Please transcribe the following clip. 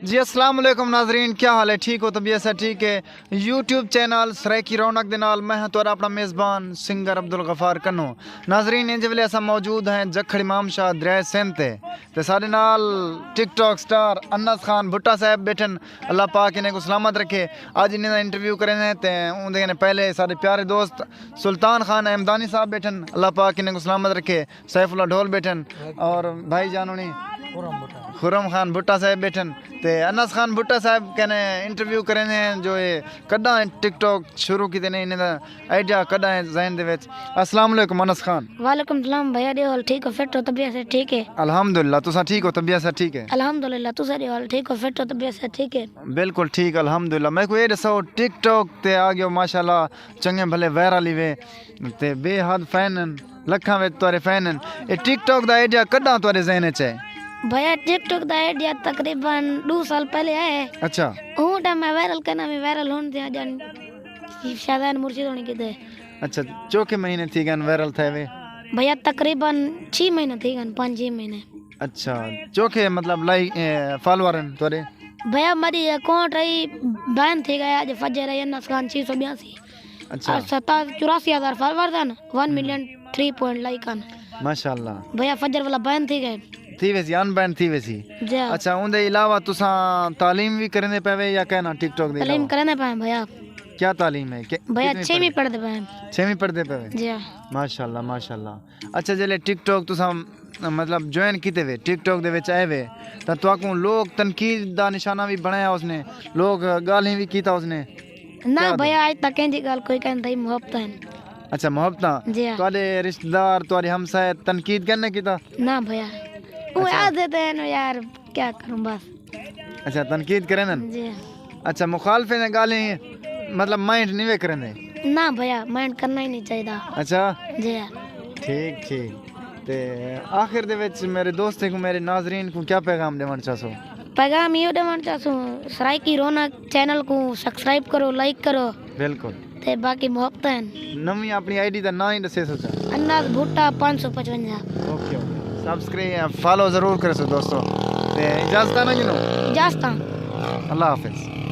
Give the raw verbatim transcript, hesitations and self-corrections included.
جی السلام علیکم ناظرین، کیا حال ہے؟ ٹھیک ہو؟ طبیعت صحت ٹھیک ہے؟ یوٹیوب چینل سرائیکی رونق دے نال میں ہاں تہاݙا اپݨا میزبان سنگر عبدالغفار کنوں۔ ناظرین، ایں ویلے اساں موجود ہیں جکھڑ امام شاہ دریائے سندھ تے، تے ساݙے نال ٹک ٹاک سٹار انس خان بھٹہ صاحب ٻیٹھن۔ اللہ پاک انہیں کوں سلامت رکھے۔ اڄ انہیں دا انٹرویو کریندے ہیں تے اوندے کنے پہلے ساݙے پیارے دوست سلطان خان احمدانی صاحب ٻیٹھن۔ اللہ پاک انہیں کوں سلامت رکھے۔ سیف اللہ ڈھول ٻیٹھن اور بھائی جان ہوݨی خرم خان بھٹہ صاحب ٻیٹھن۔ تے انس خان بھٹہ صاحب کنے انٹرویو کریندے ہیں جو اے کݙاں ٹک ٹاک شروع کیتے نے، انہیں دا آئیڈیا کݙاں ہے ذہن دے وچ۔ السلام علیکم انس خان۔ وعلیکم السلام بھیا، ݙیہو حال ٹھیک ہو، فٹ ہو، طبیعت صحت ٹھیک ہے؟ الحمدللہ، تساں ٹھیک ہو، طبیعت صحت ٹھیک ہے؟ الحمدللہ، تساں ݙیہو حال ٹھیک ہو، فٹ ہو، طبیعت صحت ٹھیک ہے؟ بالکل ٹھیک، الحمدللہ۔ میکوں اے ݙسو، ٹک ٹاک تے آ ڳیو، ماشاءاللہ، چنڳے بھلے وائرل ہی وے تے بے حد فین ہن، لکھاں وچ تہاݙے فین ہن۔ اے ٹک ٹاک دا آئیڈیا کݙاں تہاݙے ذہن وچ ہے؟ بھیا، ٹک ٹاک دا آئیڈیا تقریباً ݙو سال پہلے آیا ہے۔ اچھا۔ اوں ٹائم میں وائرل کرنا وی وائرل ہون تے ڄݨ شاہزان مرشد ہوݨی کیتے۔ اچھا، چوکھے مہینے تھی ڳئن وائرل تھئے وے؟ بھیا، تقریباً چھی مہینے تھی ڳئن، پنج چھی مہینے۔ اچھا، چوکھے مطلب لائک، اے، فالوور ہن تہاݙے؟ بھیا، میݙی اکاؤنٹ رہی بین تھی ڳیا، اڄ فجر رہی انس خان چھی سو ٻیاسی۔ اچھا۔ ستر چوراسی ہزار فالوورز ہن، ون ملین تھری پوائنٹ لائک ہن۔ ماشاءاللہ۔ بھیا، فجر والا بین تھی ڳئے۔ تھی ویسی، ان بین تھی ویسی۔ جی ہاں۔ اچھا، اوندے علاوہ تساں تعلیم وی کریندے پئے وے یا کہنا ٹک ٹاک دے تعلیم علاوہ؟ کریندے پئے ہیں بھیا۔ کیا تعلیم ہے؟ کہ-، بھیا، کتنی چھیویں پڑھدے؟ پڑھدے پئے ہیں۔ چھیویں پڑھدے پئے وے؟ جی ہاں۔ ماشاءاللہ، ماشاءاللہ۔ اچھا، جیلے ٹک ٹاک تساں مطلب جوائن کیتے وے، ٹک ٹاک دے وچ آئے وے، تاں تہاکوں لوگ تنقید دا نشانہ وی بݨایا اس نے، لوگ ڳالھیں وی کیتا اس نے؟ نہ کیا بھیا، اڄ تک کینجی ڳالھ کوئی کائنی تھئی، محبتاں ہن۔ اچھا، محبتاں؟ جی ہاں۔ تہاݙے رشتہ دار، تہاݙے ہمسائے تنقید کائنی کیتا؟ نہ بھیا، وہ اچھا۔ یاد دیتے ہیں یار، کیا کروں بس۔ اچھا، تنقید کریندن؟ جی۔ اچھا، مخالفیں دے ڳالھیں مطلب مائنڈ نہیں وے کریندے؟ نہ بھیا، مائنڈ کرنا ہی نہیں چاہیے۔ اچھا۔ جی۔ ٹھیک، ٹھیک۔ تے آخر دے وچ میرے دوستیں کو، میرے ناظرین کو کیا پیغام ݙیوݨ چاہسو؟ پیغام ایہو ݙیوݨ چاہسوں، سرائیکی رونق چینل کو سبسکرائب کرو، لائک کرو۔ بالکل۔ تے باقی محبت ہیں۔ نویں اپݨی آئی ڈی دا ناں ہی ݙسے سوچا۔ انس بھٹہ پنج سو پچونجا۔ Okay, okay. سبسکرائب، فالو ضرور کرے سو دوستو۔ تے اجازت ہے نا جنو؟ اجازت۔ اللہ حافظ۔